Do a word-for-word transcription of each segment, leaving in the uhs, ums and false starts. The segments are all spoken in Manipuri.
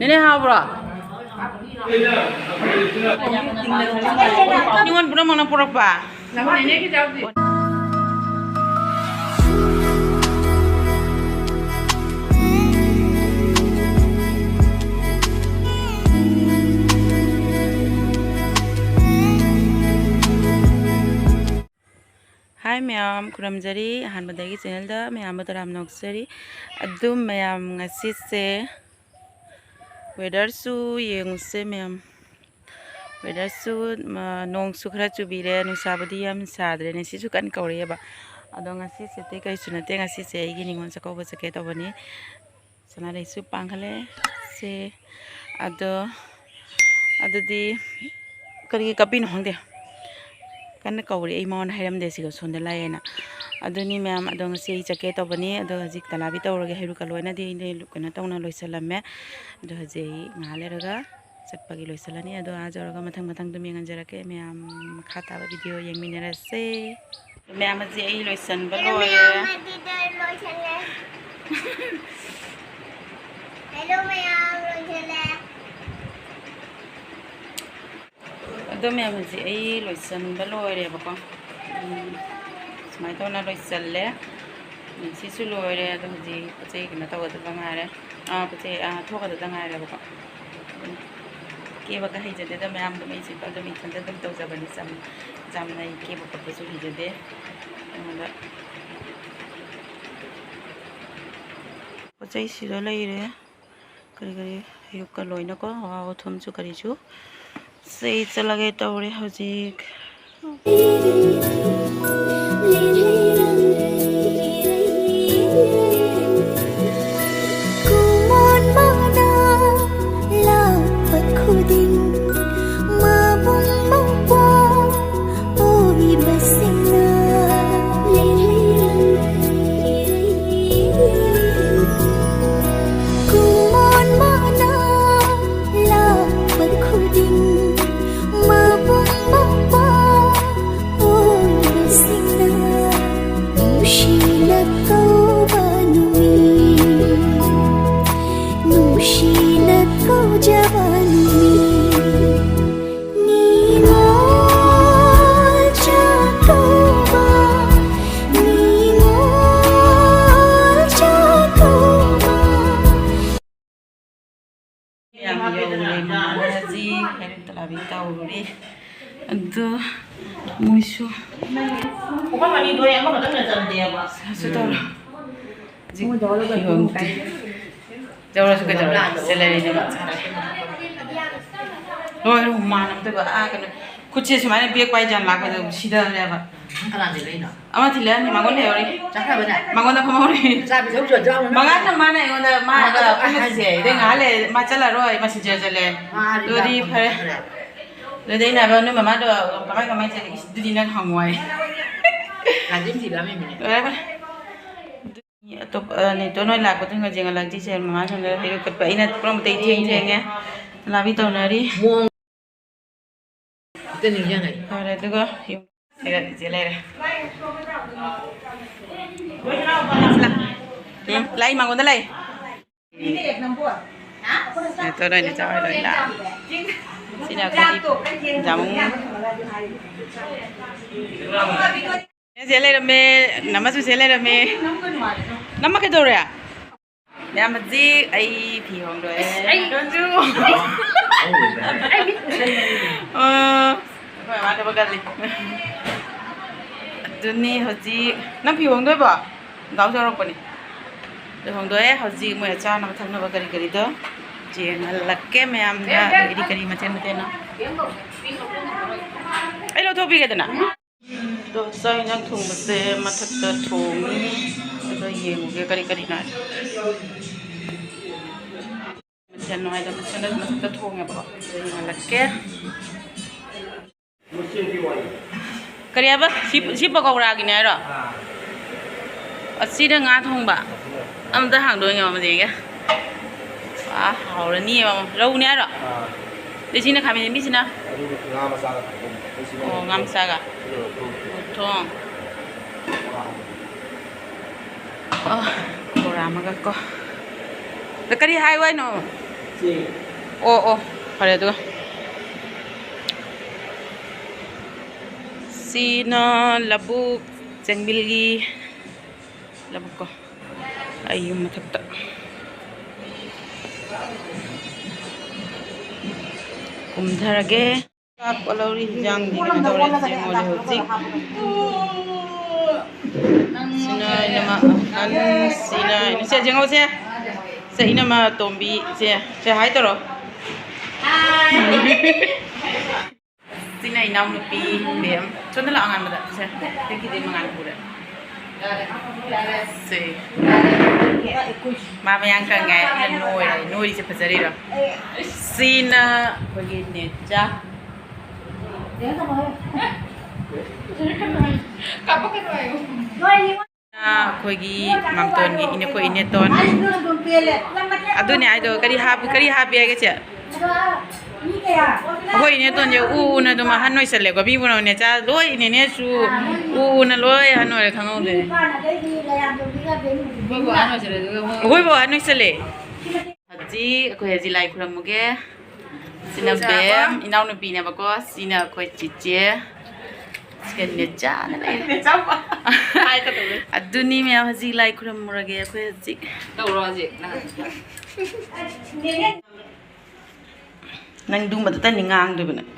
ꯅꯦꯅꯦ, ꯍꯥꯎꯕ꯭ꯔꯣ? ꯅꯤꯉꯣꯜ ꯄꯨꯝꯅꯃꯛꯅ ꯄꯨꯔꯛꯄ꯫ ꯍꯥꯏ ꯃꯌꯥꯝ, ꯈꯨꯔꯨꯝꯖꯔꯤ꯫ ꯑꯍꯥꯟꯕꯗꯒꯤ ꯆꯦꯅꯦꯜꯗ ꯃꯌꯥꯝꯕꯨ ꯇꯔꯥꯝꯅ ꯑꯣꯛꯆꯔꯤ꯫ ꯑꯗꯨꯝ ꯃꯌꯥꯝ, ꯉꯁꯤꯁꯦ ꯋꯦꯗꯔꯁꯨ ꯌꯦꯡꯉꯨꯁꯦ ꯃꯌꯥꯝ꯫ ꯋꯦꯗꯔꯁꯨ, ꯃ, ꯅꯣꯡꯁꯨ ꯈꯔ ꯆꯨꯕꯤꯔꯦ, ꯅꯨꯡꯁꯥꯕꯨꯗꯤ ꯌꯥꯝ ꯁꯥꯗ꯭ꯔꯦ꯫ ꯅꯦꯁꯤꯁꯨ ꯀꯟꯅ ꯀꯧꯔꯛꯑꯦꯕ꯫ ꯑꯗꯣ ꯉꯁꯤꯁꯦ ꯑꯇꯩ ꯀꯔꯤꯁꯨ ꯅꯠꯇꯦ, ꯉꯁꯤꯁꯦ ꯑꯩꯒꯤ ꯅꯤꯉꯣꯜ ꯆꯥꯛꯀꯧꯕ ꯆꯠꯀꯦ ꯇꯧꯕꯅꯤ꯫ ꯁꯅꯥꯔꯩꯁꯨ ꯄꯥꯡꯈꯠꯂꯦ꯫ ꯁꯦ, ꯑꯗꯣ, ꯑꯗꯨꯗꯤ ꯀꯔꯤꯒꯤ ꯀꯞꯄꯤꯅꯣ ꯈꯪꯗꯦ꯫ ꯀꯟꯅ ꯀꯧꯔꯤ, ꯑꯩ ꯃꯉꯣꯟꯗ ꯍꯥꯏꯔꯝꯗꯦ ꯁꯤꯒ ꯁꯣꯝꯗ ꯂꯥꯛꯑꯦꯅ꯫ ꯑꯗꯨꯅꯤ ꯃꯌꯥꯝ, ꯑꯗꯣ ꯉꯁꯤ ꯑꯩ ꯆꯠꯀꯦ ꯇꯧꯕꯅꯤ꯫ ꯑꯗꯣ ꯍꯧꯖꯤꯛ ꯇꯂꯥꯕꯤ ꯇꯧꯔꯒꯦ ꯍꯩꯔꯨꯛꯀ ꯂꯣꯏꯅꯗꯤ ꯑꯩꯅ ꯀꯩꯅꯣ ꯇꯧꯅ ꯂꯣꯏꯁꯤꯜꯂꯝꯃꯦ꯫ ꯑꯗꯣ ꯍꯧꯖꯤꯛ ꯑꯩ ꯉꯥꯏꯍꯥꯛ ꯂꯩꯔꯒ ꯆꯠꯄꯒꯤ ꯂꯣꯏꯁꯤꯜꯂꯅꯤ꯫ ꯑꯗꯣ ꯑꯥ ꯌꯧꯔꯒ ꯃꯊꯪ ꯃꯊꯪ ꯑꯗꯨꯝ ꯌꯦꯡꯍꯟꯖꯔꯛꯀꯦ꯫ ꯃꯌꯥꯝ ꯃꯈꯥ ꯇꯥꯕ ꯚꯤꯗꯤꯑꯣ ꯌꯦꯡꯃꯤꯟꯅꯔꯁꯦ꯫ ꯃꯌꯥꯝ, ꯑꯁꯤ ꯑꯩ ꯂꯣꯏꯁꯤꯟꯕ ꯂꯣꯏꯔꯦ꯫ ꯃꯌꯥꯝ, ꯑꯗꯨꯗ ꯂꯣꯏꯁꯤꯜꯂꯦ꯫ ꯍꯦꯂꯣ ꯃꯌꯥꯝ, ꯂꯣꯏꯁꯤꯜꯂꯦ꯫ ꯑꯗꯣ ꯃꯌꯥꯝ, ꯍꯧꯖꯤꯛ ꯑꯩ ꯂꯣꯏꯁꯤꯟꯕ ꯂꯣꯏꯔꯦꯕꯀꯣ꯫ ꯎꯝ, ꯁꯨꯃꯥꯏꯅ ꯇꯧꯅ ꯂꯣꯏꯁꯤꯜꯂꯦ꯫ ꯎꯝ, ꯁꯤꯁꯨ ꯂꯣꯏꯔꯦ꯫ ꯑꯗꯣ ꯍꯧꯖꯤꯛ ꯄꯣꯠ ꯆꯩ ꯀꯩꯅꯣ ꯇꯧꯒꯗꯕ ꯉꯥꯏꯔꯦ꯫ ꯑꯥ, ꯄꯣꯠ ꯆꯩ, ꯑꯥ, ꯊꯣꯛꯀꯗꯕ ꯉꯥꯏꯔꯦꯕꯀꯣ꯫ ꯎꯝ, ꯀꯦꯕꯒ ꯍꯩꯖꯗꯦꯗ ꯃꯌꯥꯝ, ꯑꯗꯨꯝ ꯑꯩꯁꯦ ꯑꯗꯨꯝ ꯏꯊꯟꯇ ꯑꯗꯨꯝ ꯇꯧꯖꯕꯅꯤ꯫ ꯆꯝ-, ꯆꯝꯅ ꯑꯩ ꯀꯦꯕ ꯈꯣꯠꯄꯁꯨ ꯍꯩꯖꯗꯦ꯫ ꯑꯗꯨꯅ ꯄꯣꯠ ꯆꯩ ꯁꯤꯗ ꯂꯩꯔꯦ꯫ ꯀꯔꯤ ꯀꯔꯤ ꯍꯩꯔꯨꯛꯀ ꯂꯣꯏꯅꯀꯣ, ꯑꯋꯥ ꯑꯊꯨꯝꯁꯨ ꯀꯔꯤꯁꯨ꯫ ꯁꯦ, ꯆꯠꯂꯒꯦ ꯇꯧꯔꯦ ꯍꯧꯖꯤꯛ꯫ ꯀꯨꯃꯣꯟ ꯃꯥꯅ ꯂꯥꯛꯄ ꯈꯨꯗꯤꯡ ꯃꯕꯨꯡ ꯃꯧꯄ꯭ꯋꯥ ꯑꯣꯏꯕꯁꯤꯡꯅ ꯀꯨꯃꯣꯟ ꯃꯥꯅ ꯂꯥꯛꯄ ꯈꯨꯗꯤꯡ ꯃꯕꯨꯡ ꯃꯧꯄ꯭ꯋꯥ ꯑꯣꯏꯕꯁꯤꯡꯅ ꯅꯨꯡꯁꯤꯅ ꯀꯧꯕ ꯅꯨꯃꯤꯠ, ꯅꯨꯡꯁꯤꯅ ꯌꯥꯝ ꯌꯧꯔꯦ, ꯃꯃꯥꯟꯅꯁꯤ ꯍꯩꯔꯨꯛ ꯇꯂꯥꯕꯤ ꯇꯧꯔꯤ꯫ ꯑꯗꯨ ꯃꯣꯏꯁꯨ ꯄꯨꯈꯝ ꯑꯅꯤꯗꯣ ꯑꯩ ꯑꯃꯈꯛꯇꯪꯅ ꯆꯟꯗꯦꯕ꯫ ꯁꯨ ꯇꯧꯔꯣ꯫ ꯍꯧꯖꯤꯛ ꯐꯤꯔꯣꯟ ꯇꯤ-, ꯇꯧꯔꯁꯨ ꯀꯩꯗꯧꯔꯦ? ꯁꯦꯂꯔꯤꯅꯦꯕ꯫ ꯂꯣꯏꯔꯦ, ꯍꯨꯃꯥꯡ ꯑꯝꯇꯣꯏꯕ꯫ ꯑꯥ, ꯀꯩꯅꯣ, ꯈꯨꯠꯁꯦ ꯁꯨꯃꯥꯏꯅ ꯕꯦꯛ ꯄꯥꯏ ꯖꯥꯝ ꯂꯥꯛꯄꯗ ꯁꯤꯗꯅꯦꯕ꯫ ꯅꯪ ꯀꯅꯥ ꯊꯤꯜꯂꯛꯏꯅꯣ? ꯑꯃ ꯊꯤꯜꯂꯛꯑꯅꯤ, ꯃꯉꯣꯟ ꯂꯩꯍꯧꯔꯤ꯫ ꯆꯠꯈ꯭ꯔꯕꯅꯦ? ꯃꯉꯣꯟꯗ ꯐꯝꯍꯧꯔꯤ꯫ ꯆꯥꯕꯤ ꯊꯛꯎ ꯆꯣ, ꯆꯥꯎ, ꯅꯪ ꯃꯉꯥꯟꯅ ꯃꯥꯅ ꯑꯩꯉꯣꯟꯗ, ꯃꯥ ꯑꯥ, ꯍꯥꯏꯕ ꯑꯗꯨ ꯄꯨꯟꯅ ꯍꯥꯏ-, ꯆꯠꯁꯦ꯫ ꯑꯗꯩ ꯑꯥ꯫ ꯉꯥꯏꯍꯥꯛ ꯂꯩꯔ ꯃꯥ ꯆꯠꯂꯔꯣꯏ, ꯃꯥ ꯁꯤꯟꯆꯔ ꯆꯠꯂꯦ꯫ ꯃꯥ ꯑꯗꯨꯗꯤ ꯂꯤꯂꯥ ꯐꯔꯦ꯫ ꯈꯪꯗ꯭ꯔꯦ꯫ ꯑꯗꯨꯗꯤ ꯑꯩꯅ ꯍꯥꯏꯕ, "ꯅꯣꯏ ꯃꯃꯥꯗꯣ ꯀꯃꯥꯏ ꯀꯃꯥꯏ ꯆꯠꯂꯤ?" "ꯏꯁ, ꯑꯗꯨꯗꯤ ꯅꯪ ꯍꯪꯉꯣ" ꯍꯥꯏ꯫ ꯂꯥꯟꯖꯦꯟ ꯊꯤꯕ ꯌꯥꯝ ꯍꯩꯕꯅꯦ꯫ ꯂꯣꯏꯔꯦ, ꯂꯣꯏꯔꯦ꯫ ꯑꯗꯨ ꯑꯇꯣꯞꯄ, ꯑ, ꯅꯦꯇꯣꯟ ꯍꯣꯏ ꯂꯥꯛꯄꯗꯨꯅ ꯌꯦꯡꯍꯜꯂꯛꯇ꯭ꯔꯤꯁꯦ, ꯃꯃꯥ ꯁꯣꯝꯗ ꯍꯩꯔꯨꯛ ꯀꯠꯄ꯫ ꯑꯩꯅ ꯄꯨꯔꯥ ꯃꯇꯩ ꯊꯦꯡ ꯊꯦꯡꯉꯦ꯫ ꯂꯥꯕꯤ ꯇꯧꯅꯔꯤ꯫ ꯃꯑꯣꯡ ꯑꯝꯇ ꯅꯤꯡꯁꯤꯡꯉꯦ꯫ ꯐꯔꯦ, ꯑꯗꯨꯒ ꯌꯨꯝ ꯏꯆꯦ ꯂꯩꯔꯦ꯫ ꯎꯝ, ꯂꯥꯛꯏ, ꯃꯉꯣꯟꯗ ꯂꯥꯛꯏ꯫ ꯅꯦꯇꯣꯟ ꯍꯣꯏ ꯅꯦꯆꯥ ꯍꯣꯏ ꯂꯣꯏ ꯂꯥꯛꯑꯦ꯫ ꯁꯤꯅ ꯑꯩꯈꯣꯏꯒꯤ ꯖꯥꯃꯨ꯫ ꯆꯦ ꯂꯩꯔꯝꯃꯦ, ꯅꯃꯁꯨ ꯆꯦ ꯂꯩꯔꯝꯃꯦ꯫ ꯅꯝꯃ ꯀꯩꯗꯧꯔꯦ? ꯃꯌꯥꯝ, ꯍꯧꯖꯤꯛ ꯑꯩ ꯐꯤ ꯍꯣꯡꯗꯣꯛꯑꯦ꯫ ꯑꯩ ꯑ, ꯑꯩꯈꯣꯏ ꯃꯥ ꯊꯕꯛ ꯀꯜꯂꯤ꯫ ꯑꯗꯨꯅꯤ ꯍꯧꯖꯤꯛ ꯅꯪ ꯐꯤ ꯍꯣꯡꯗꯣꯏꯕꯣ? ꯗꯥꯎ ꯌꯧꯔꯛꯄꯅꯤ꯫ ꯑꯗꯨ ꯍꯣꯡꯗꯣꯛꯑꯦ꯫ ꯍꯧꯖꯤꯛ ꯃꯣꯏ ꯆꯥꯅꯕ ꯊꯛꯅꯕ ꯀꯔꯤ ꯀꯔꯤꯗꯣ ꯌꯦꯡꯍꯜꯂꯛꯀꯦ ꯃꯌꯥꯝꯗ꯫ ꯑꯗꯒꯤꯗꯤ ꯀꯔꯤ ꯃꯊꯦꯜ ꯃꯊꯦꯜꯅꯣ ꯑꯩ ꯂꯧꯊꯣꯛꯄꯤꯒꯦꯗꯅ꯫ ꯑꯗꯣ ꯆꯥꯛ ꯏꯟꯖꯥꯡ ꯊꯣꯡꯕꯁꯦ ꯃꯊꯛꯇ ꯊꯣꯡꯉꯤ꯫ ꯑꯗꯣ ꯌꯦꯡꯉꯨꯒꯦ ꯀꯔꯤ ꯀꯔꯤꯅꯣ ꯍꯥꯏꯗꯣ꯫ ꯃꯊꯦꯜ ꯅꯨꯡꯉꯥꯏꯗꯣ ꯃꯊꯦꯜ ꯃꯊꯛꯇ ꯊꯣꯡꯉꯦꯕꯀꯣ꯫ ꯑꯗꯣ ꯌꯦꯡꯍꯜꯂꯛꯀꯦ꯫ ꯀꯔꯤ ꯍꯥꯏꯕ? ꯁꯤ, ꯁꯤ ꯄꯀꯧꯔꯥꯒꯤꯅꯦ ꯍꯥꯏꯔꯣ? ꯑꯁꯤꯅ ꯉꯥ ꯊꯣꯡꯕ꯫ ꯑꯝꯇ ꯍꯥꯡꯗꯣꯛꯑ ꯌꯦꯡꯉꯣ, ꯌꯦꯡꯒꯦ꯫ ꯑꯥ, ꯍꯥꯎꯔꯅꯤꯌꯦ, ꯃꯃꯜ꯫ ꯔꯧꯅꯦ ꯍꯥꯏꯔꯣ? ꯑꯥ꯫ ꯑꯗꯩ ꯁꯤꯅ ꯈꯥꯃꯦꯟ ꯑꯁꯤꯟꯕꯤꯁꯤꯅ? ꯑꯗꯨꯒ ꯉꯥ ꯃꯆꯥꯒ ꯊꯣꯡꯕ꯫ ꯑꯣ, ꯉꯥ ꯃꯆꯥꯒ꯫ ꯑꯗꯨꯒ ꯊꯣꯡ꯫ ꯊꯣꯡ꯫ ꯑꯣ, ꯕꯣꯔꯥ ꯑꯃꯒ ꯀꯣ꯫ ꯑꯗ ꯀꯔꯤ ꯍꯥꯏꯌꯨ ꯍꯥꯏꯅꯣ? ꯆꯦ꯫ ꯑꯣ, ꯑꯣ, ꯐꯔꯦ ꯑꯗꯨꯒ꯫ ꯁꯤꯅ ꯂꯧꯕꯨꯛ, ꯆꯦꯡꯕꯤꯜꯒꯤ ꯂꯧꯕꯨꯛ ꯀꯣ꯫ ꯑꯩ ꯌꯨꯝ ꯃꯊꯛꯇ꯫ ꯀꯨꯝꯊꯔꯒꯦ꯫ ꯆꯥꯛ ꯂꯧꯔꯤ, ꯍꯤꯟꯖꯥꯡꯗꯤ ꯀꯩꯅꯣ ꯇꯧꯔꯦ, ꯌꯦꯡꯉꯣꯅꯦ ꯍꯧꯖꯤꯛ꯫ ꯁꯤꯅ ꯏꯅꯝꯃ ꯑꯍꯟ, ꯁꯤꯅ ꯏꯅꯝꯁꯦ, ꯌꯦꯡꯉꯣꯁꯦ꯫ ꯁꯦ, ꯏꯅꯝꯃ ꯇꯣꯝꯕꯤ, ꯁꯦ, ꯁꯦ, ꯍꯥꯏ ꯇꯧꯔꯣ꯫ ꯁꯤꯅ ꯏꯅꯥꯎꯅꯨꯄꯤ ꯕꯦꯝ꯫ ꯁꯣꯝꯗ ꯂꯥꯛꯑꯣ, ꯑꯉꯥꯟꯕꯗ꯫ ꯁꯦ, ꯁꯦ, ꯃꯉꯥꯟ ꯄꯨꯔꯦ꯫ ꯁꯦ꯫ ꯃꯥ ꯃꯌꯥꯡ ꯀꯪꯉꯦ, ꯑꯩꯅ ꯅꯣꯏꯔꯦ꯫ ꯅꯣꯏꯔꯤꯁꯦ ꯐꯖꯔꯤꯔꯣ? ꯁꯤꯅ ꯑꯩꯈꯣꯏꯒꯤ ꯅꯦꯆꯥ꯫ ꯑꯩꯈꯣꯏꯒꯤ ꯃꯥꯝꯇꯣꯟꯒꯤ ꯏꯅꯦ, ꯑꯩꯈꯣꯏ ꯏꯅꯦꯇꯣꯟ꯫ ꯑꯗꯨꯅꯦ ꯍꯥꯏꯗꯣ, ꯀꯔꯤ ꯍꯥꯞ-, ꯀꯔꯤ ꯍꯥꯞꯄꯤ ꯍꯥꯏꯒꯦ, ꯆꯦ? ꯑꯩꯈꯣꯏ ꯏꯅꯦꯇꯣꯟꯁꯦ ꯎ ꯎꯅ ꯑꯗꯨꯝ ꯑꯍꯟ ꯑꯣꯏꯁꯜꯂꯦꯀꯣ꯫ ꯃꯤꯕꯨ ꯅꯦꯆꯥ ꯂꯣꯏ, ꯏꯅꯦꯅꯦꯁꯨ ꯎ ꯎꯅ ꯂꯣꯏ ꯑꯍꯟ ꯑꯣꯏꯔꯦ, ꯈꯪꯍꯧꯗꯦ꯫ ꯑꯩꯈꯣꯏꯕꯨ ꯑꯍꯟ ꯑꯣꯏꯁꯜꯂꯦ꯫ ꯍꯧꯖꯤꯛ ꯑꯩꯈꯣꯏ ꯍꯧꯖꯤꯛ ꯂꯥꯏ ꯈꯨꯔꯝꯃꯨꯒꯦ꯫ ꯁꯤꯅ ꯕꯦꯝ, ꯏꯅꯥꯎꯅꯨꯄꯤꯅꯦꯕꯀꯣ꯫ ꯁꯤꯅ ꯑꯩꯈꯣꯏ ꯆꯤꯆꯦ꯫ ꯁꯤꯒ ꯅꯦꯆꯥꯅ ꯂꯩꯔꯦ꯫ ꯑꯗꯨꯅꯤ ꯃꯌꯥꯝ, ꯍꯧꯖꯤꯛ ꯂꯥꯏ ꯈꯨꯔꯝꯃꯨꯔꯒꯦ ꯑꯩꯈꯣꯏ ꯍꯧꯖꯤꯛ꯫ ꯇꯧꯔꯣ ꯍꯧꯖꯤꯛ ꯅꯪ꯫ ꯅꯪ ꯑꯗꯨꯝꯕꯗꯨꯇꯅꯤ ꯉꯥꯡꯗꯣꯏꯕ ꯅꯪ꯫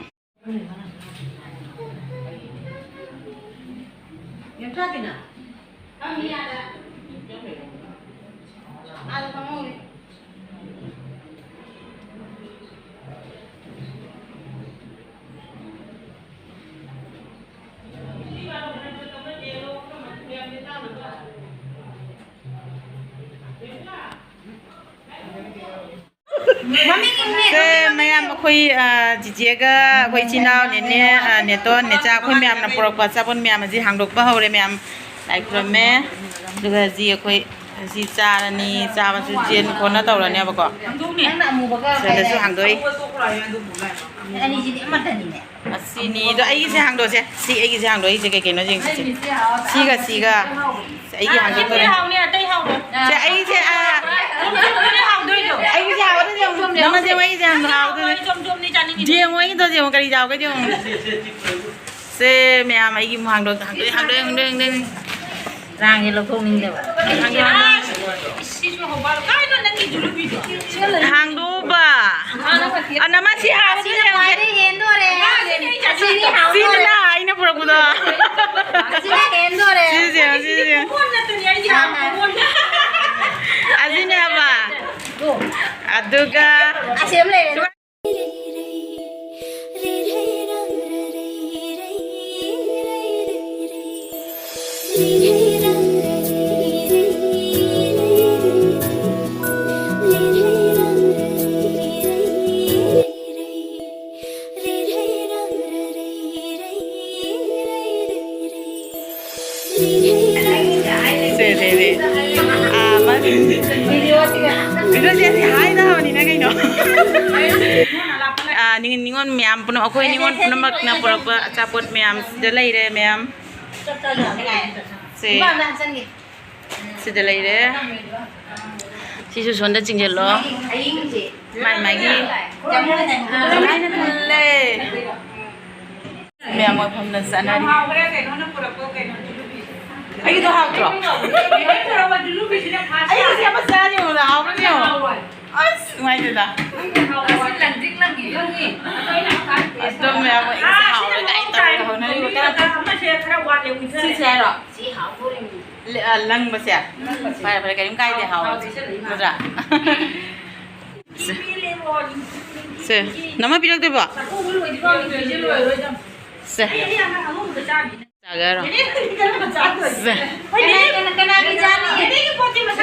ꯁꯦ, ꯃꯌꯥꯝ ꯑꯩꯈꯣꯏ, ꯑ, ꯆꯤꯆꯦꯒ ꯑꯩꯈꯣꯏ ꯏꯆꯤꯟ ꯏꯅꯥꯎ, ꯅꯦꯅꯦ, ꯑ, ꯅꯦꯇꯣꯟ, ꯅꯦꯆꯥ, ꯑꯩꯈꯣꯏ ꯃꯌꯥꯝꯅ ꯄꯨꯔꯛꯄ ꯑꯆꯥꯄꯣꯠ ꯃꯌꯥꯝ ꯑꯁꯤ ꯍꯥꯡꯗꯣꯛꯄ ꯍꯧꯔꯦ ꯃꯌꯥꯝ꯫ ꯂꯥꯏ ꯈꯨꯔꯝꯃꯦ꯫ ꯑꯗꯨꯒ ꯍꯧꯖꯤꯛ ꯑꯩꯈꯣꯏ ꯑꯁꯤ ꯆꯥꯔꯅꯤ, ꯆꯥꯕꯁꯨ ꯆꯦꯟ ꯈꯣꯠꯅ ꯇꯧꯔꯅꯦꯕꯀꯣ꯫ ꯁꯤꯗꯁꯨ ꯍꯥꯡꯗꯣꯛꯏ꯫ ꯑꯅꯤꯁꯤꯗꯤ ꯑꯃꯠꯇꯅꯤꯅꯦ꯫ ꯑꯁꯤꯅꯤꯗꯣ ꯑꯩꯒꯤꯁꯦ ꯍꯥꯡꯗꯣꯛꯁꯦ꯫ ꯁꯤ ꯑꯩꯒꯤꯁꯦ ꯍꯥꯡꯗꯣꯛꯏꯁꯦ ꯀꯩ ꯀꯩꯅꯣ ꯌꯦꯡꯁꯤ꯫ ꯁꯤ꯫ ꯁꯤꯒ ꯁꯤꯒ꯫ ꯑꯩꯒꯤ ꯍꯥꯡꯗꯣꯛꯇꯣꯔꯦ꯫ ꯍꯥꯎꯅꯤ, ꯑꯇꯩ ꯍꯥꯎꯔꯣꯏ꯫ ꯁꯦ, ꯑꯩꯁꯦ, ꯑ, ꯆꯨꯝ ꯆꯨꯝꯗꯨꯅꯦ ꯍꯥꯎꯗꯣꯏꯗꯣ꯫ ꯑꯩꯒꯤꯁꯦ ꯍꯥꯎꯗꯣꯏꯅꯦ, ꯌꯦꯡꯉꯣ꯫ ꯅꯪꯅ ꯁꯦꯝꯃꯣ, ꯑꯩꯒꯤꯁꯦ ꯍꯥꯡꯗꯣꯛ ꯍꯥꯎꯗꯣꯏꯅꯦ꯫ ꯆꯨꯝ ꯆꯨꯝꯅꯤ ꯆꯥꯅꯤꯡꯉꯤꯗꯣ꯫ ꯌꯦꯡꯉꯣ, ꯑꯩꯒꯤꯗꯣ ꯌꯦꯡꯉꯣ, ꯀꯔꯤ ꯆꯥꯎꯒꯦ ꯌꯦꯡꯉꯣ꯫ ꯁꯦ, ꯃꯌꯥꯝ ꯑꯩꯒꯤ ꯑꯃꯨꯛ ꯍꯥꯡꯗꯣꯛ-, ꯍꯥꯡꯗꯣꯛꯑꯦ, ꯍꯥꯡꯗꯣꯛꯑꯦ, ꯍꯥꯡꯗꯣꯛꯑꯦ, ꯍꯥꯡꯗꯣꯛꯑꯦ꯫ ꯔꯥꯡꯁꯦ ꯂꯧꯊꯣꯛꯅꯤꯡꯗꯕ꯫ ꯁꯤꯁꯨ ꯍꯧꯕ꯫ ꯀꯥꯏꯗ ꯅꯪꯒꯤ ꯖꯨꯂꯨꯕꯤꯗꯣ? ꯍꯥꯡꯗꯣꯛꯑꯣꯕ꯫ ꯑꯅ ꯃꯁꯤ ꯍꯥꯎꯕꯗꯨ ꯑꯁꯤꯅ ꯌꯦꯡꯁꯦ꯫ ꯈ꯭ꯋꯥꯏꯗꯩ ꯍꯦꯟꯗꯣꯔꯦ꯫ ꯑꯁꯤꯅ ꯁꯤꯅ ꯍꯥꯎꯗꯣꯔꯦ꯫ ꯑꯩꯅ ꯄꯨꯔꯛꯄꯗꯣ꯫ ꯑꯁꯤꯅ ꯍꯦꯟꯗꯣꯔꯦ꯫ ꯁꯤꯁꯦ, ꯁꯤꯁꯦ꯫ ꯑꯥ꯫ ꯑꯁꯤꯅꯦꯕ꯫ ꯑꯗꯨꯒ ꯑꯁꯤ ꯑꯃ ꯂꯩꯔꯦ꯫ ꯁꯦ, ꯁꯦ, ꯁꯦ꯫ ꯑꯥ, ꯃꯥ-, video ꯁꯦ ꯍꯥꯏꯗꯕꯅꯤꯅ ꯀꯩꯅꯣ꯫ ꯑꯥ, ꯅꯤꯡ-, ꯅꯤꯉꯣꯜ ꯃꯌꯥꯝ ꯄꯨꯝꯅꯃꯛ, ꯑꯩꯈꯣꯏ ꯅꯤꯉꯣꯜ ꯄꯨꯝꯅꯃꯛꯅ ꯄꯨꯔꯛꯄ ꯑꯆꯥꯄꯣꯠ ꯃꯌꯥꯝ ꯁꯤꯗ ꯂꯩꯔꯦ, ꯃꯌꯥꯝ꯫ ꯁꯦ꯫ ꯁꯤꯗ ꯂꯩꯔꯦ꯫ ꯁꯤꯁꯨ ꯁꯣꯝꯗ ꯆꯤꯡꯁꯤꯜꯂꯣ꯫ ꯃꯥꯏ ꯃꯥꯒꯤ ꯂꯣꯏꯅ ꯊꯜꯂꯦ꯫ ꯃꯌꯥꯝ ꯃꯣꯏ ꯐꯝꯅ ꯆꯥꯅꯔꯤ꯫ ꯑꯩꯒꯤꯗꯣ ꯍꯥꯎꯇ꯭ꯔꯣ? ꯑꯩꯒꯤꯁꯦ ꯑꯃ ꯆꯥ ꯌꯦꯡꯉꯨꯗ, ꯍꯥꯎꯕ꯭ꯔꯥ ꯌꯦꯡꯉꯣ꯫ ꯑꯁ, ꯅꯨꯡꯉꯥꯏꯇꯦꯗ꯫ ꯑꯗꯨꯝ ꯃꯌꯥꯝ ꯃꯣꯏ ꯏꯁꯥ ꯍꯥꯎꯔ ꯀꯥꯏ ꯇꯧꯔꯒ ꯍꯧꯅꯔꯤꯕ ꯀꯔꯝꯕ? ꯁꯤꯁꯦ ꯍꯥꯏꯔꯣ? ꯂ-, ꯑ, ꯂꯪꯕꯁꯦ? ꯐꯔꯦ, ꯐꯔꯦ, ꯀꯔꯤꯝ ꯀꯥꯏꯗꯦ, ꯍꯥꯎꯔꯁꯤ꯫ ꯅꯠꯇ꯭ꯔꯥ? ꯁꯦ꯫ ꯁꯦ꯫ ꯅꯃ ꯄꯤꯔꯛꯇꯣꯏꯕꯣ? ꯁꯦ꯫ ꯆꯥꯒꯦ ꯍꯥꯏꯔꯣ? ꯁꯦ꯫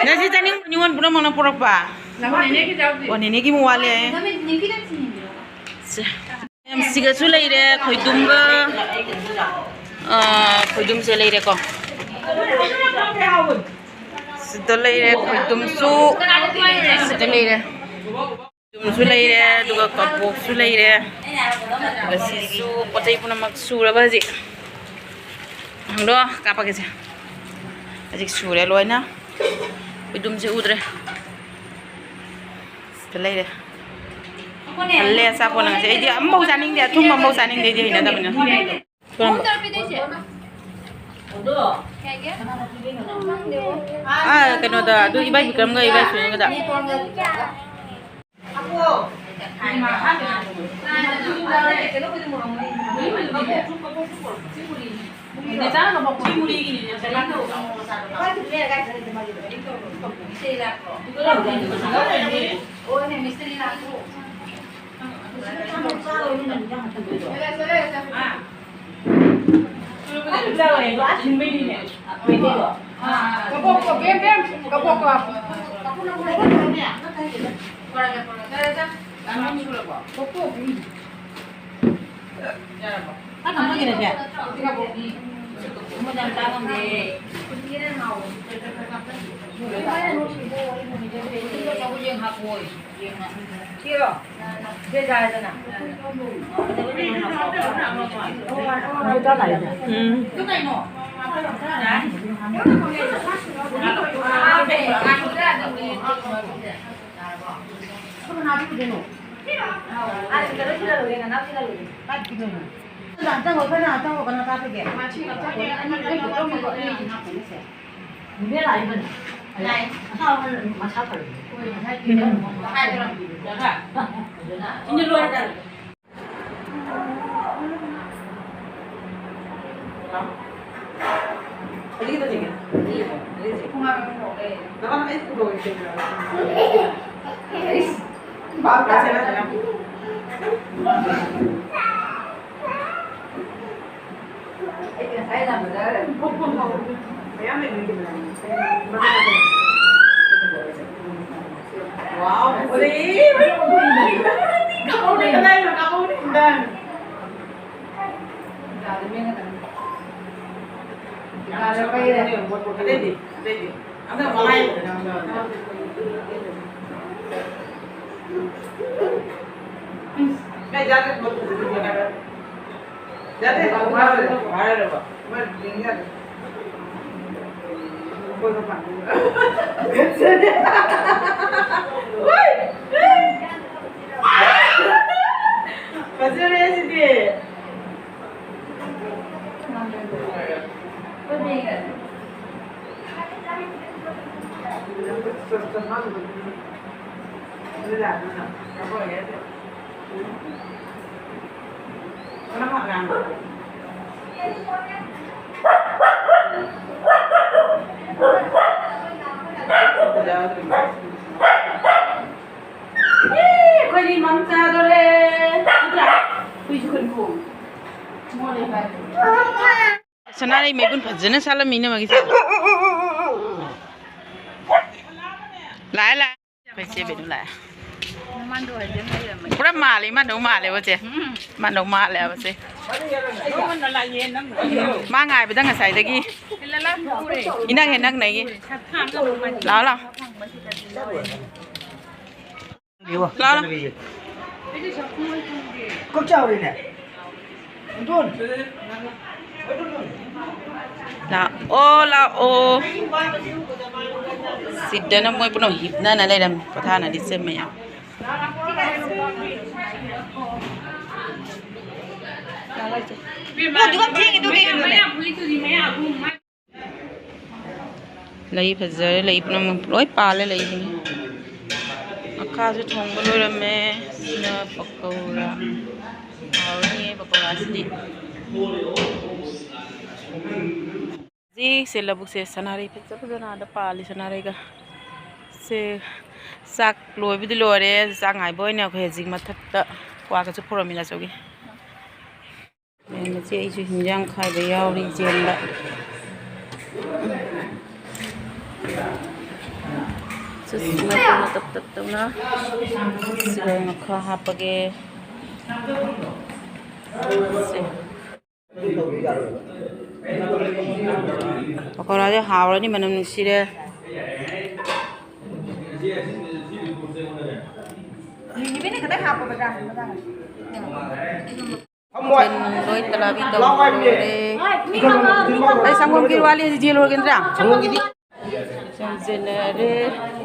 ꯅꯪ ꯁꯤ ꯆꯥꯅꯤꯡꯕ ꯅꯤꯉꯣꯜ ꯄꯨꯝꯅꯃꯛꯅ ꯄꯨꯔꯛꯄ? ꯑꯣ, ꯅꯦꯅꯦꯒꯤ ꯑꯃꯨꯛ ꯋꯥꯠꯂꯦ꯫ ꯁꯦ꯫ ꯃꯌꯥꯝ ꯁꯤꯒꯁꯨ ꯂꯩꯔꯦ, ꯈꯣꯏꯗꯨꯝꯒ, ꯑ, ꯈꯣꯏꯗꯨꯝꯁꯦ ꯂꯩꯔꯦꯀꯣ꯫ ꯁꯤꯗ ꯂꯩꯔꯦ, ꯈꯣꯏꯗꯨꯝꯁꯨ ꯁꯤꯗ ꯂꯩꯔꯦ꯫ ꯈꯣꯏꯗꯨꯝꯁꯨ ꯂꯩꯔꯦ, ꯑꯗꯨꯒ ꯀꯕꯣꯛꯁꯨ ꯂꯩꯔꯦ꯫ ꯑꯗꯨꯒ ꯁꯤꯁꯨ ꯄꯣꯠ ꯆꯩ ꯄꯨꯝꯅꯃꯛ ꯁꯨꯔꯕ ꯍꯧꯖꯤꯛ꯫ ꯍꯪꯗꯣ ꯀꯥꯞꯄꯒꯦꯁꯦ꯫ ꯍꯧꯖꯤꯛ ꯁꯨꯔꯦ ꯂꯣꯏꯅ꯫ ꯈꯣꯏꯗꯨꯝꯁꯦ ꯎꯗ꯭ꯔꯦ꯫ ꯁꯤꯗ ꯂꯩꯔꯦ꯫ ꯍꯜꯂꯦ ꯑꯆꯥꯄꯣꯠ ꯅꯪꯁꯦ꯫ ꯑꯩꯗꯤ ꯑꯃꯐꯥꯎ ꯆꯥꯅꯤꯡꯗꯦ, ꯑꯊꯨꯝꯕ ꯑꯃꯐꯥꯎ ꯆꯥꯅꯤꯡꯗꯦ, ꯑꯩꯗꯤ ꯍꯩꯅꯗꯕꯅꯤꯅ꯫ ꯀꯔꯝꯕ? ꯑꯥ, ꯀꯩꯅꯣꯗ, ꯑꯗꯨ ꯏꯕꯥꯏ ꯕꯤꯀ꯭ꯔꯝꯒ ꯏꯕꯥꯏ ꯁꯨꯅꯤꯒꯗ꯫ ꯆꯥꯅꯕ ꯄꯣꯠ꯫ ꯁꯤ ꯃꯨꯔꯤꯒꯤꯅꯤꯅꯦ, ꯆꯥꯅꯕ꯫ ꯃꯤꯁꯇ꯭ꯔꯤ ꯂꯥꯛꯄ꯭ꯔꯣ? ꯀꯕꯣꯛꯀꯣ, ꯕꯦꯝ, ꯕꯦꯝ, ꯀꯕꯣꯛꯀꯣ꯫ ꯀꯕꯣꯛꯀꯣ꯫ ꯆꯥꯛ ꯊꯣꯡꯕꯒꯤꯔꯁꯦ? ꯃꯣꯏꯗꯤ ꯌꯥꯝ ꯆꯥ ꯉꯝꯗꯦ꯫ ꯁꯤꯔꯣ? ꯁꯤꯗ ꯆꯥꯔꯦꯗꯅ꯫ ꯎꯝ꯫ ꯐꯖꯔꯦ ꯁꯤꯗꯤ꯫ ꯑꯩꯈꯣꯏꯗꯤ ꯃꯝ ꯆꯥꯗꯣꯔꯦ꯫ ꯅꯠꯇ꯭ꯔꯥ? ꯍꯨꯏꯁꯨ ꯈꯔ ꯈꯣꯡꯉꯦ꯫ ꯃꯣꯠꯂꯦ ꯍꯥꯏ꯫ ꯁꯅꯥꯔꯩ ꯃꯩꯕꯨꯟ ꯐꯖꯅ ꯁꯥꯠꯂꯝꯃꯤꯅ ꯃꯥꯒꯤꯁꯦ꯫ ꯂꯥꯛꯑꯦ, ꯂꯥꯛꯑꯦ꯫ ꯑꯩꯈꯣꯏ ꯆꯦ ꯕꯦꯅꯨ ꯂꯥꯛꯑꯦ꯫ ꯄꯨꯔꯥ ꯃꯥꯜꯂꯦ, ꯏꯃꯥꯟꯗꯧ ꯃꯥꯜꯂꯦꯕ ꯆꯦ꯫ ꯏꯃꯥꯟꯗꯧ ꯃꯥꯜꯂꯦꯕ ꯆꯦ꯫ ꯃꯥ ꯉꯥꯏꯕꯗ ꯉꯁꯥꯏꯗꯒꯤ ꯏꯅꯛ ꯍꯦꯛ ꯅꯛꯅꯩꯌꯦ꯫ ꯂꯥꯛꯑꯣ, ꯂꯥꯛꯑꯣ꯫ ꯂꯥꯛꯑꯣ, ꯂꯥꯛꯑꯣ꯫ ꯂꯥꯛꯑꯣ, ꯂꯥꯛꯑꯣ꯫ ꯁꯤꯗꯅ ꯃꯣꯏ ꯄꯨꯝꯅꯃꯛ ꯍꯤꯞꯅꯅ ꯂꯩꯔꯝꯃꯤ, ꯄꯣꯊꯥꯅꯔꯤ ꯆꯦ ꯃꯌꯥꯝ꯫ ꯂꯩ ꯐꯖꯔꯦ, ꯂꯩ ꯄꯨꯝꯅꯃꯛ ꯂꯣꯏ ꯄꯥꯜꯂꯦ ꯂꯩꯁꯤꯡ꯫ ꯉꯈꯥꯁꯨ ꯊꯣꯡꯕ ꯂꯣꯏꯔꯝꯃꯦ꯫ ꯁꯤꯅ ꯄꯀꯧꯔꯥ꯫ ꯍꯥꯎꯔꯅꯤꯌꯦ ꯄꯀꯧꯔꯥꯁꯤꯗꯤ꯫ ꯍꯧꯖꯤꯛꯁꯦ ꯂꯧꯕꯨꯛꯁꯦ ꯁꯅꯥꯔꯩ ꯐꯖ ꯐꯖꯅ ꯑꯥꯗ ꯄꯥꯜꯂꯤ꯫ ꯁꯅꯥꯔꯩꯒ ꯁꯦ ꯆꯥꯛ ꯂꯣꯏꯕꯨꯗꯤ ꯂꯣꯏꯔꯦ꯫ ꯆꯥꯛ ꯉꯥꯏꯕ ꯑꯣꯏꯅ ꯑꯩꯈꯣꯏ ꯍꯧꯖꯤꯛ ꯃꯊꯛꯇ ꯀ꯭ꯋꯥꯒꯁꯨ ꯄꯨꯔꯝꯃꯤ ꯂꯥꯆꯧꯒꯤ꯫ ꯃꯌꯥꯝ, ꯃꯁꯤ ꯑꯩꯁꯨ ꯍꯤꯟꯖꯥꯡ ꯈꯥꯏꯕ ꯌꯥꯎꯔꯤ ꯆꯦꯟꯕ꯫ ꯁꯨꯃꯥꯏꯅ ꯇꯞ ꯇꯞ ꯇꯞꯅ ꯁꯤꯒ ꯉꯈꯥ ꯍꯥꯞꯄꯒꯦ꯫ ꯁꯦ꯫ ꯄꯀꯧꯔꯥꯁꯦ ꯍꯥꯎꯔꯅꯤ, ꯃꯅꯝ ꯅꯨꯡꯁꯤꯔꯦ꯫ ꯃꯊꯦꯜ ꯂꯣꯏ ꯇꯂꯥꯕꯤ ꯇꯧꯔꯦ꯫ ꯑꯩ ꯁꯪꯒꯣꯝꯒꯤ ꯋꯥꯠꯂꯤ, ꯍꯧꯖꯤꯛ ꯌꯦꯜꯂꯨꯔꯒꯦ ꯅꯠꯇ꯭ꯔꯥ? ꯁꯪꯒꯣꯝꯒꯤꯗꯤ ꯆꯦꯟꯖꯟꯅꯔꯦ꯫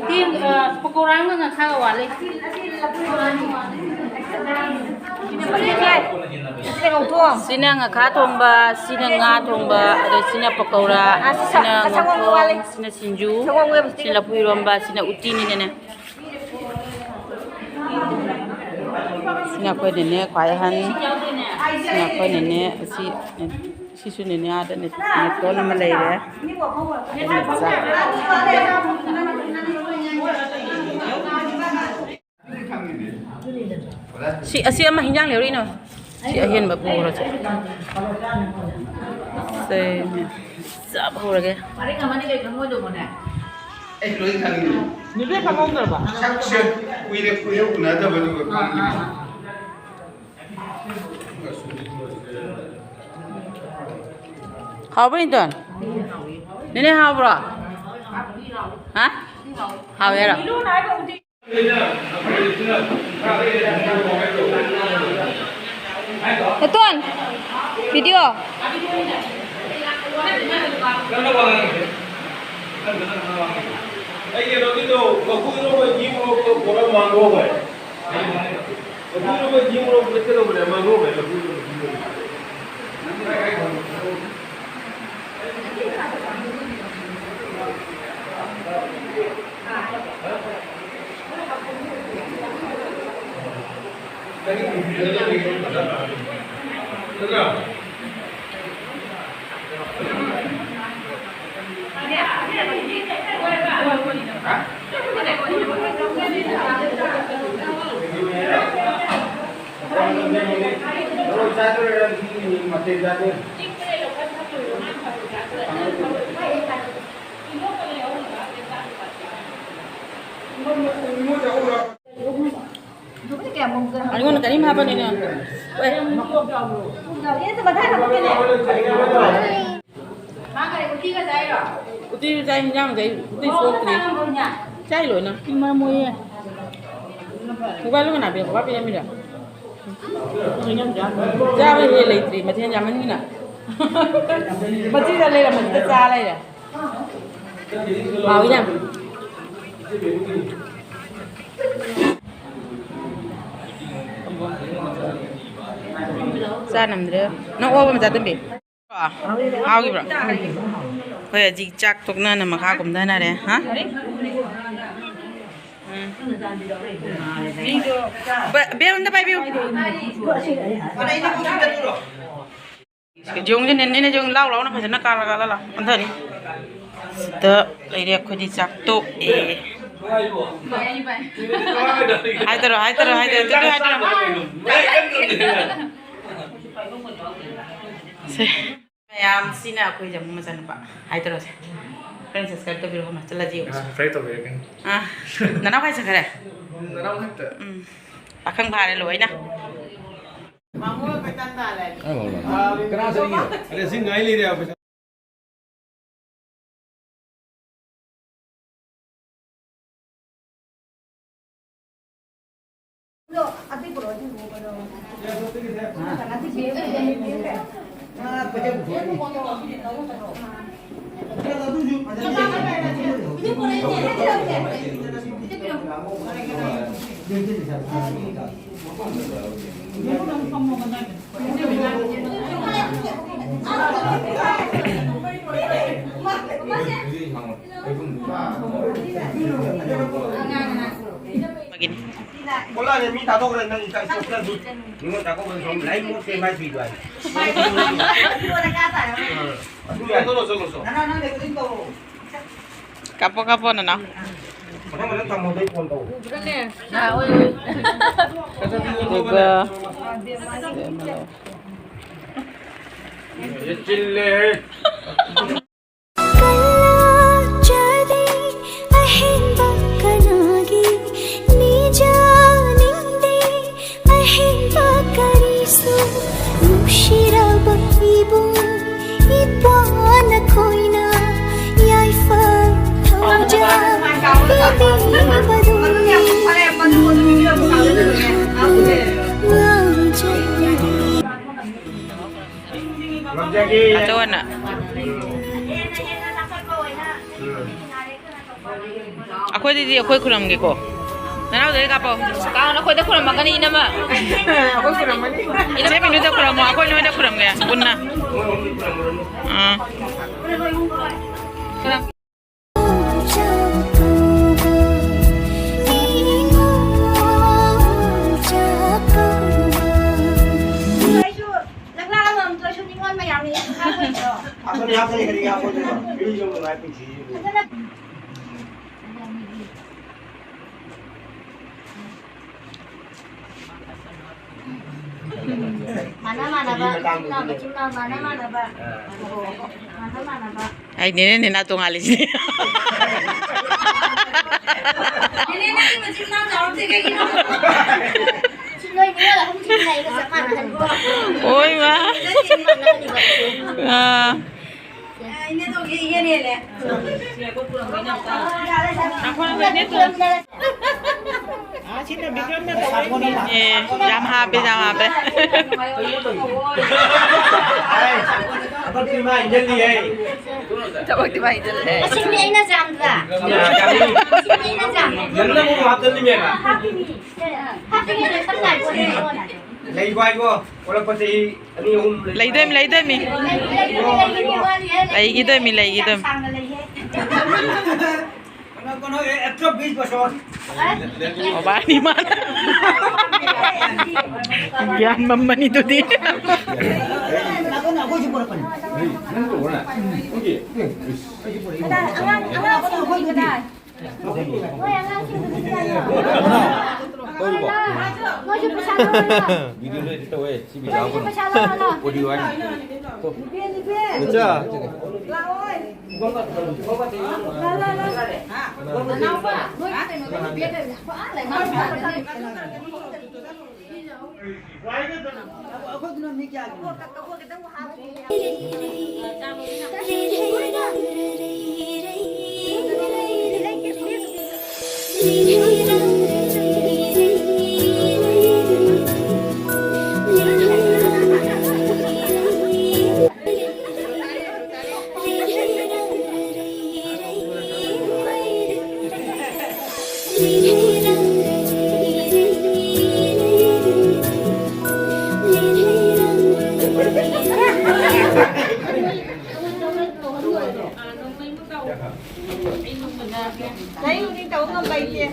ꯇꯤ, ꯑ, ꯄꯀꯧꯔꯥ ꯑꯃꯒ ꯉꯥꯈꯥꯒ ꯋꯥꯠꯂꯤ꯫ ꯁꯤꯅ ꯉꯥꯈꯥ ꯊꯣꯡꯕ, ꯁꯤꯅ ꯉꯥ ꯊꯣꯡꯕ, ꯑꯗꯩ ꯁꯤꯅ ꯄꯀꯧꯔꯥ, ꯑ, ꯁꯤ ꯁ-, ꯁꯤꯅ ꯁꯪꯒꯣꯝꯒꯤ ꯉꯧꯊꯣꯡ, ꯋꯥꯠꯂꯤ꯫ ꯁꯤꯅ ꯁꯤꯡꯖꯨ, ꯁꯪꯒꯣꯝꯒꯤ ꯁꯤꯅ ꯂꯐꯨ ꯏꯔꯣꯝꯕ, ꯁꯤꯅ ꯎꯇꯤꯅꯤꯅꯅꯦ꯫ ꯁꯤꯅ ꯑꯩꯈꯣꯏ ꯅꯦꯅꯦ ꯈ꯭ꯋꯥꯏ ꯑꯍꯟ꯫ ꯁꯤꯅ ꯑꯩꯈꯣꯏ ꯅꯦꯅꯦ ꯑꯁꯤ꯫ ꯁꯤꯁꯨ ꯅꯦꯅꯦ ꯑꯥꯗ ꯅꯦ-, ꯅꯦꯇꯣꯟ ꯑꯃ ꯂꯩꯔꯦ꯫ ꯑꯗꯨꯅ ꯆꯥꯛ꯫ ꯁꯤ, ꯑꯁꯤ ꯑꯃ ꯍꯤꯟꯖꯥꯡ ꯂꯩꯔꯨꯏꯅꯣ꯫ ꯁꯤ ꯑꯍꯦꯟꯕ ꯄꯨꯈ꯭ꯔꯁꯦ꯫ ꯁꯦ, ꯆꯥꯕ ꯍꯧꯔꯒꯦ꯫ ꯑꯩ ꯂꯣꯏ ꯈꯪꯉꯤꯅꯦ꯫ ꯅꯨꯄꯤ ꯈꯪꯍꯧꯗ꯭ꯔꯕ? ꯁꯛꯁꯦ ꯀꯨꯏꯔꯦ, ꯀꯨꯏꯔꯦ ꯎꯅꯗꯕꯗꯨꯒ ꯈꯪꯉꯤꯅꯦ꯫ ꯍꯥꯎꯕ꯭ꯔꯣ, ꯏꯟꯗꯣꯟ? ꯅꯦꯅꯦ, ꯍꯥꯎꯕ꯭ꯔꯣ? ꯍꯥ? ꯍꯥꯎꯋꯦ ꯍꯥꯏꯔꯣ? ꯅꯦꯇꯣꯟ, video꯫ ꯑꯩ ꯀꯩꯅꯣꯒꯤꯗꯣ, ꯃꯀꯨ ꯏꯔꯣꯝꯕ ꯒꯤ ꯃꯣꯔꯣꯛꯇꯣ ꯄꯨꯔꯥ ꯃꯥꯡꯍꯧꯈ꯭ꯔꯦ꯫ ꯃꯀꯨ ꯏꯔꯣꯝꯕ ꯒꯤ ꯃꯣꯔꯣꯛ ꯃꯦꯠꯀꯗꯧꯕꯅꯦ, ꯃꯥꯡꯍꯧꯈ꯭ꯔꯦ ꯃꯀꯨ ꯏꯔꯣꯝꯕ ꯒꯤ ꯃꯣꯔꯣꯛ꯫ ꯑꯩꯉꯣꯟꯗ ꯀꯔꯤꯝ ꯍꯥꯞꯄꯅꯤꯅꯦ꯫ ꯑꯦ꯫ ꯎꯇꯤ ꯆꯥꯏ, ꯍꯤꯟꯖꯥꯡꯗꯤ ꯑꯩ ꯎꯇꯤ ꯁꯣꯛꯇ꯭ꯔꯤ꯫ ꯆꯥꯏ ꯂꯣꯏꯅ꯫ ꯏꯃꯥ ꯃꯣꯏꯌꯦ꯫ ꯃꯣꯕꯥꯏꯜꯗꯣ ꯀꯅꯥ ꯄꯤꯔꯛꯄ? ꯕꯕꯥ ꯄꯤꯔꯛꯑꯝꯃꯤꯔ? ꯆꯥꯕ ꯍꯦꯛ ꯂꯩꯇ꯭ꯔꯤ, ꯃꯊꯦꯜ ꯌꯥꯝꯃꯟꯒꯤꯅ꯫ ꯃꯆꯤꯗ ꯂꯩꯔꯝꯕꯁꯤꯗ ꯆꯥ ꯂꯩꯔꯦ꯫ ꯍꯥꯎꯋꯤ ꯌꯥꯝ꯫ ꯆꯥ ꯅꯝꯗ꯭ꯔꯦ꯫ ꯅꯪ ꯑꯣꯛ ꯑꯃ ꯆꯥ ꯇꯝꯕꯤ꯫ ꯍꯥꯎꯈꯤꯕ꯭ꯔꯣ? ꯍꯣꯏ, ꯍꯧꯖꯤꯛ ꯆꯥꯛ ꯇꯣꯛꯅꯅ ꯃꯈꯥ ꯀꯨꯝꯊꯅꯔꯦ꯫ ꯍꯥ? ꯎꯝ꯫ ꯕꯦ-, ꯕꯦꯜ ꯑꯝꯇ ꯄꯥꯏꯕꯤꯌꯨ꯫ ꯌꯣꯡꯁꯦ ꯅꯦꯅꯦꯅ ꯌꯣꯡ ꯂꯥꯎ ꯂꯥꯎꯅ ꯐꯖꯅ ꯀꯥꯜꯂ ꯀꯥꯜꯂ ꯂꯥꯎ ꯑꯣꯟꯊꯅꯤ꯫ ꯁꯤꯗ ꯂꯩꯔꯦ, ꯑꯩꯈꯣꯏꯗꯤ ꯆꯥꯛ ꯇꯣꯛꯑꯦ꯫ ꯍꯥꯏꯗꯔꯣ, ꯍꯥꯏꯗꯔꯣ, ꯍꯥꯏꯗꯔꯣ, ꯑꯗꯨꯗꯤ ꯍꯥꯏꯗꯔꯣ꯫ ꯁꯦ꯫ ꯃꯌꯥꯝ, ꯁꯤꯅ ꯑꯩꯈꯣꯏ ꯖꯝꯕꯨ ꯃꯆꯥꯅꯨꯄꯥ꯫ ꯍꯥꯏꯗꯔꯣ ꯁꯦ꯫ ꯐ꯭ꯔꯦꯟ ꯁꯕꯁꯀ꯭ꯔꯥꯏꯕ ꯇꯧꯕꯤꯔꯣ, ꯍꯣꯏ, ꯆꯠꯂꯁꯤ꯫ ꯑꯥ, ꯁꯕꯁꯀ꯭ꯔꯥꯏꯕ ꯇꯧꯕꯤꯔꯛꯀꯅꯤ꯫ ꯑꯥ, ꯅꯅꯥꯎ ꯀꯥꯏ ꯆꯠꯈ꯭ꯔꯦ? ꯅꯅꯥꯎ ꯈꯛꯇ꯫ ꯎꯝ꯫ ꯄꯥꯈꯪ ꯐꯥꯔꯦ ꯂꯣꯏꯅ꯫ ꯀꯅꯥ ꯆꯠꯅꯤꯡꯉꯤꯅꯣ? ꯑꯗ ꯁꯤ ꯉꯥꯏ ꯂꯩꯔꯦ ꯍꯥꯏꯕ ꯄꯩꯁꯥ꯫ ꯀꯣꯜꯂꯛꯑꯅꯤ, ꯃꯤ ꯊꯥꯗꯣꯛꯈ꯭ꯔꯦ, ꯅꯪ ꯏꯆꯥ ꯏꯆꯣꯞꯇ ꯑꯗꯨ ꯅꯤꯉꯣꯜ ꯆꯥꯛꯀꯧꯕꯗ ꯁꯨꯝ ꯂꯥꯏ ꯃꯣꯠꯇꯦ ꯃꯥꯏ ꯊꯨꯏꯗꯣ ꯍꯥꯏ꯫ ꯑꯗꯨ ꯌꯥꯏ, ꯆꯠꯂꯣ, ꯆꯠꯂꯣ, ꯆꯠꯂꯣ꯫ ꯀꯥꯞꯄꯣ, ꯀꯥꯞꯄꯣ, ꯅꯅꯥꯎ꯫ ꯃꯊꯪ, ꯃꯊꯪ ꯊꯝꯃꯣ, ꯑꯗꯩ ꯐꯣꯟ ꯇꯧ꯫ ꯑꯗꯨꯒ ꯆꯤꯜꯂꯦꯍꯦ꯫ ꯀꯜꯂꯥ ꯆꯥꯗꯦ ꯑꯍꯦꯟꯕ ꯀꯅꯥꯒꯤ ꯃꯤꯖꯥ ꯅꯤꯡꯗꯦ ꯑꯍꯦꯟꯕ ꯀꯔꯤꯁꯨ ꯅꯨꯡꯁꯤꯔꯕ ꯏꯕꯨꯡ ꯏꯄ꯭ꯋꯥ ꯅꯈꯣꯏꯅ ꯌꯥꯏꯐ ꯊꯧꯖꯥꯜ ꯄꯤꯕꯤꯕꯗꯨ ꯉꯥꯎꯖꯩ꯫ ꯑꯆꯧ ꯑꯅ꯫ ꯑꯩꯈꯣꯏꯗꯗꯤ ꯑꯩꯈꯣꯏ ꯈꯨꯔꯝꯒꯦꯀꯣ꯫ ꯅꯅꯥꯎꯗꯩ ꯀꯥꯞꯄꯣ꯫ ꯀꯥꯡ ꯅꯈꯣꯏꯗ ꯈꯨꯔꯝꯃꯛꯀꯅꯤ, ꯏꯅꯝꯃ꯫ ꯑꯩꯈꯣꯏ ꯈꯨꯔꯝꯃꯅꯤ꯫ ꯏꯆꯦ ꯃꯤꯅꯨꯗ ꯈꯨꯔꯝꯃꯣ, ꯑꯩꯈꯣꯏ ꯅꯣꯏꯗ ꯈꯨꯔꯝꯒꯦ ꯄꯨꯟꯅ꯫ ꯑꯥ꯫ ꯃꯥꯟꯅ ꯃꯥꯟꯅꯕ, ꯃꯆꯤꯟ ꯃꯅꯥꯎ, ꯃꯆꯤꯟ ꯃꯅꯥꯎ ꯃꯥꯟꯅ ꯃꯥꯟꯅꯕ꯫ ꯃꯥꯟꯅ ꯃꯥꯟꯅꯕ꯫ ꯑꯩꯅꯦꯅꯦ ꯅꯦꯅꯥ ꯇꯣꯡꯉꯥꯜꯂꯤꯁꯤꯅꯦ꯫ ꯅꯦꯅꯦ, ꯅꯪꯒꯤ ꯃꯆꯤꯟ ꯃꯅꯥꯎ ꯆꯥꯎꯔꯛꯇꯦ ꯀꯩꯒꯤꯅꯣ? ꯁꯤ ꯅꯣꯏ ꯅꯤꯉꯣꯜ ꯑꯍꯨꯝꯁꯤꯒꯤ ꯂꯩꯒ ꯆꯞ ꯃꯥꯟꯅꯍꯟꯕ꯫ ꯑꯣꯏ ꯃꯥ꯫ ꯅꯣꯏ ꯆꯤꯟ ꯃꯥꯟꯅꯍꯜꯂꯤꯕ꯫ ꯑꯥ꯫ ꯑꯦ, ꯌꯥꯝ ꯍꯥꯞꯄꯦ, ꯌꯥꯝ ꯍꯥꯞꯄꯦ꯫ ꯊꯕꯛꯇꯤ ꯃꯥ ꯏꯟꯖꯜꯂꯤꯍꯦ꯫ ꯊꯕꯛꯇꯤ ꯃꯥ ꯏꯟꯖꯜꯂꯦ꯫ ꯑꯁꯤꯅꯤ ꯑꯩꯅ ꯆꯥꯝꯗ꯭ꯔꯥ? ꯑꯁꯤꯅꯤ ꯑꯩꯅ ꯆꯥꯝꯗ꯭ꯔꯥ? ꯅꯪꯅ ꯑꯃꯨꯛ ꯍꯥꯞꯆꯜꯂꯤꯃꯦꯕ꯫ ꯍꯥꯞꯄꯤꯅꯦ, ꯍꯥꯞꯄꯤꯅꯦ, ꯁꯝ ꯂꯥꯏ ꯄꯣꯠꯅꯤ꯫ ꯂꯩꯀꯣ ꯍꯥꯏꯕꯣ, ꯑꯣꯜꯂꯛꯄ ꯆꯍꯤ ꯑꯅꯤ ꯑꯍꯨꯝ ꯂꯩ꯫ ꯂꯩꯗꯣꯏꯃꯤ, ꯂꯩꯗꯣꯏꯃꯤ꯫ ꯂꯩꯈꯤꯗꯣꯏꯃꯤ, ꯂꯩꯈꯤꯗꯣꯏꯃꯤ꯫ ꯀꯩꯅꯣ, ꯀꯩꯅꯣ, ꯑꯦ, ꯑꯦꯛꯇ꯭ꯔ ꯕꯤꯁ ꯕꯁꯣꯔ꯫ ꯃꯣꯕꯥꯏꯜ ꯏꯃꯥꯟ꯫ ꯒ꯭ꯌꯥꯟ ꯃꯝꯃꯅꯤꯗꯨꯗꯤ꯫ ꯅꯪ ꯇꯧꯕ꯭ꯔꯣ? ꯑꯉꯥꯡ, ꯑꯉꯥꯡ ꯑꯩꯈꯣꯏꯒꯤꯗꯤ꯫ ꯃꯣꯏ ꯑꯉꯥꯡꯁꯤꯡꯗꯨꯗꯤ ꯀꯅꯥꯅꯣ? ꯇꯧꯔꯤꯕꯣ? ꯃꯣꯏꯁꯨ ꯄꯩꯁꯥ ꯂꯧꯔꯣ꯫ ꯚꯤꯗꯤꯑꯣ ꯂꯣꯏꯗꯤ ꯇꯧꯋꯦ, ꯁꯤ ꯚꯤꯗꯤꯑꯣ ꯃꯣꯏꯁꯨ ꯍꯥꯞꯄꯅꯤ꯫ ꯄꯩꯁꯥ ꯂꯧꯔꯣ꯫ ꯑꯣꯗꯤꯑꯣ ꯍꯥꯏꯅꯤ꯫ ꯅꯨꯄꯤ, ꯅꯨꯄꯤ꯫ ꯏꯆꯥ꯫ ꯂꯥꯛꯑꯣ꯫ ꯂꯥ, ꯂꯥ, ꯂꯥ꯫ ꯅꯅꯥꯎꯄꯥ, ꯃꯣꯏ ꯀꯩꯅꯣꯗ ꯅꯨꯄꯤ ꯑꯃ ꯂꯩꯕꯅꯦ꯫ ꯑꯥ, ꯂꯩꯃꯥ꯫ ꯂꯩꯔꯨꯅꯤ ꯇꯧ ꯉꯝꯕ ꯏꯆꯦ꯫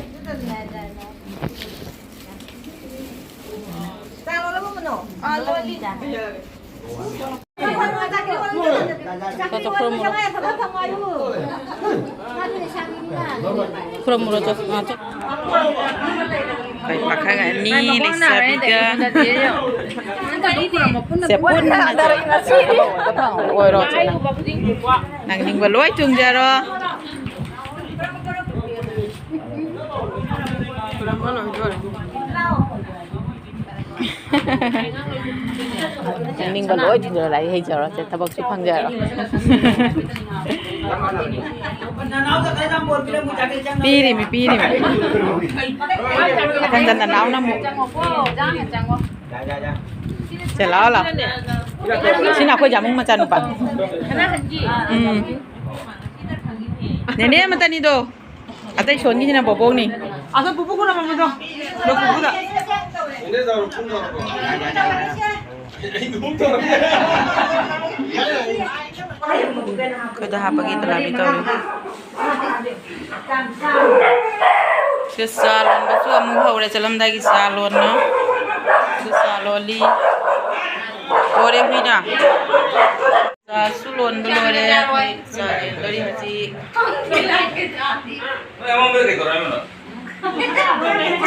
ꯆꯥ ꯂꯣꯜꯂꯕꯣ ꯃꯅꯣ? ꯑꯥ, ꯂꯣꯜꯂꯤ꯫ ꯆꯠꯂꯣ, ꯈꯨꯔꯨꯝꯃꯨꯔꯣ꯫ ꯈꯨꯔꯨꯝꯃꯨꯔꯣ, ꯆꯠꯂꯣ꯫ ꯑꯥ, ꯆꯠꯂꯣ꯫ ꯑꯩꯈꯣꯏ ꯄꯥꯈꯪ ꯑꯅꯤ ꯂꯩꯁꯥꯕꯤꯒ ꯁꯦ ꯄꯨꯟꯅ ꯑꯣꯏꯔꯣ, ꯆꯠꯂꯣ꯫ ꯅꯪ ꯅꯤꯡꯕ ꯂꯣꯏ ꯊꯨꯡꯖꯔꯣ꯫ ꯅꯤꯡꯕ ꯂꯣꯏ ꯊꯨꯡꯖꯔꯣ, ꯂꯥꯏꯔꯤꯛ ꯍꯩꯖꯔꯣ, ꯁꯦ ꯊꯕꯛꯁꯨ ꯐꯪꯖꯔꯣ꯫ ꯄꯤꯔꯤꯃꯤ, ꯄꯤꯔꯤꯃꯤ꯫ ꯃꯊꯪꯗ ꯅꯅꯥꯎꯅ ꯑꯃꯨꯛ꯫ ꯁꯦ, ꯂꯥꯛꯑꯣ, ꯂꯥꯛꯑꯣ꯫ ꯁꯤꯅ ꯑꯩꯈꯣꯏ ꯖꯥꯃꯨꯡ ꯃꯆꯥꯅꯨꯄꯥ꯫ ꯎꯝ꯫ ꯅꯦꯅꯦ ꯃꯇꯅꯤꯗꯣ꯫ ꯑꯇꯩ ꯁꯣꯟꯒꯤꯁꯤꯅ ꯕꯣꯕꯣꯛꯅꯤ꯫ ꯑꯗꯣ ꯄꯨꯄꯨ ꯈꯨꯔꯨꯝꯃꯝꯃꯣ꯫ ꯄꯨꯄꯨꯗ꯫ ꯑꯩꯈꯣꯏꯗ ꯍꯥꯞꯄꯒꯤ ꯇꯂꯥꯕꯤ ꯇꯧꯔꯤ꯫ ꯁꯤ ꯆꯥ ꯂꯣꯟꯕꯁꯨ ꯑꯃꯨꯛ ꯍꯧꯔꯦ꯫ ꯆꯠꯂꯝꯗꯥꯏꯒꯤ ꯆꯥ ꯂꯣꯟꯅ꯫ ꯁꯤ ꯆꯥ ꯂꯣꯜꯂꯤ꯫ ꯂꯣꯏꯔꯦ ꯍꯨꯏꯅ꯫ ꯆꯥꯁꯨ ꯂꯣꯟꯕ ꯂꯣꯏꯔꯦ꯫ ꯑꯩꯈꯣꯏ ꯆꯥ ꯌꯦꯟꯗꯣꯔꯤ ꯍꯧꯖꯤꯛ꯫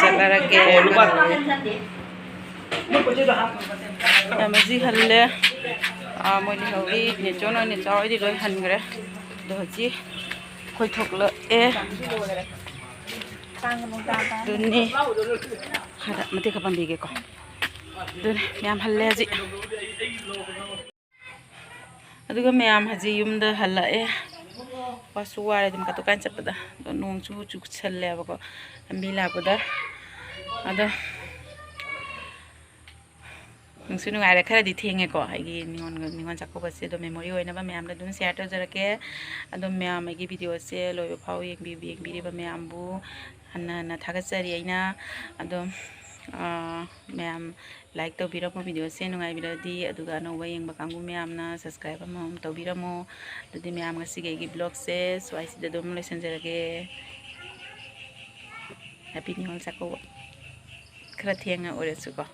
ꯆꯠꯂꯔꯒꯦ꯫ ꯌꯥꯝ ꯍꯧꯖꯤꯛ ꯍꯜꯂꯦ꯫ ꯑꯥ, ꯃꯣꯏ ꯂꯩꯍꯧꯔꯤ꯫ ꯅꯦꯆꯧꯅ, ꯅꯦꯆꯥ ꯍꯣꯏꯗꯤ ꯂꯣꯏ ꯍꯟꯈ꯭ꯔꯦ꯫ ꯑꯗꯣ ꯍꯧꯖꯤꯛ ꯑꯩꯈꯣꯏ ꯊꯣꯛꯂꯛꯑꯦ꯫ ꯑꯗꯨꯅꯤ꯫ ꯈꯔ ꯃꯇꯦꯛ ꯈꯔ ꯄꯥꯝꯕꯤꯒꯦꯀꯣ꯫ ꯑꯗꯨꯅꯤ ꯃꯌꯥꯝ ꯍꯜꯂꯦ ꯍꯧꯖꯤꯛ꯫ ꯑꯗꯨꯒ ꯃꯌꯥꯝ ꯍꯧꯖꯤꯛ ꯌꯨꯝꯗ ꯍꯜꯂꯛꯑꯦ꯫ ꯋꯥꯁꯨ ꯋꯥꯔꯦ ꯑꯗꯨꯝ ꯀꯥꯇꯨ ꯀꯥꯏꯅ ꯆꯠꯄꯗ꯫ ꯑꯗꯣ ꯅꯣꯡꯁꯨ ꯆꯨꯁꯜꯂꯦꯕꯀꯣ ꯂꯝꯕꯤ ꯂꯥꯛꯄꯗ꯫ ꯑꯗꯣ ꯅꯨꯡꯁꯨ ꯅꯨꯡꯉꯥꯏꯔꯦ꯫ ꯈꯔꯗꯤ ꯊꯦꯡꯉꯦꯀꯣ꯫ ꯑꯩꯒꯤ ꯅꯤꯉꯣꯜ, ꯅꯤꯉꯣꯜ ꯆꯥꯛꯀꯧꯕꯁꯦ ꯑꯗꯣ memory ꯑꯣꯏꯅꯕ ꯃꯌꯥꯝꯗ ꯑꯗꯨꯝ share ꯇꯧꯖꯔꯛꯀꯦ꯫ ꯑꯗꯣ ꯃꯌꯥꯝ ꯑꯩꯒꯤ video ꯁꯦ ꯂꯣꯏꯕ ꯐꯥꯎ ꯌꯦꯡꯕꯤ-, ꯌꯦꯡꯕꯤꯔꯤꯕ ꯃꯌꯥꯝꯕꯨ ꯍꯟꯅ ꯍꯟꯅ ꯊꯥꯒꯠꯆꯔꯤ ꯑꯩꯅ꯫ ꯑꯗꯣ, ꯑꯥ, ꯃꯌꯥꯝ like ꯇꯧꯕꯤꯔꯝꯃꯣ video ꯁꯦ ꯅꯨꯡꯉꯥꯏꯕꯤꯔꯗꯤ, ꯑꯗꯨꯒ ꯑꯅꯧꯕ ꯌꯦꯡꯕ ꯀꯥꯡꯕꯨ ꯃꯌꯥꯝꯅ subscribe ꯑꯃꯃꯝ ꯇꯧꯕꯤꯔꯝꯃꯣ꯫ ꯑꯗꯨꯗꯤ ꯃꯌꯥꯝ ꯉꯁꯤꯒꯤ ꯑꯩꯒꯤ vlog ꯁꯦ ꯁ꯭ꯋꯥꯏꯁꯤꯗ ꯑꯗꯨꯝ ꯂꯣꯏꯁꯤꯟꯖꯔꯒꯦ꯫ Happy ꯅꯤꯉꯣꯜ ꯆꯥꯛꯀꯧꯕ꯫ ꯈꯔ ꯊꯦꯡꯅ ꯑꯣꯏꯔꯁꯨꯀꯣ꯫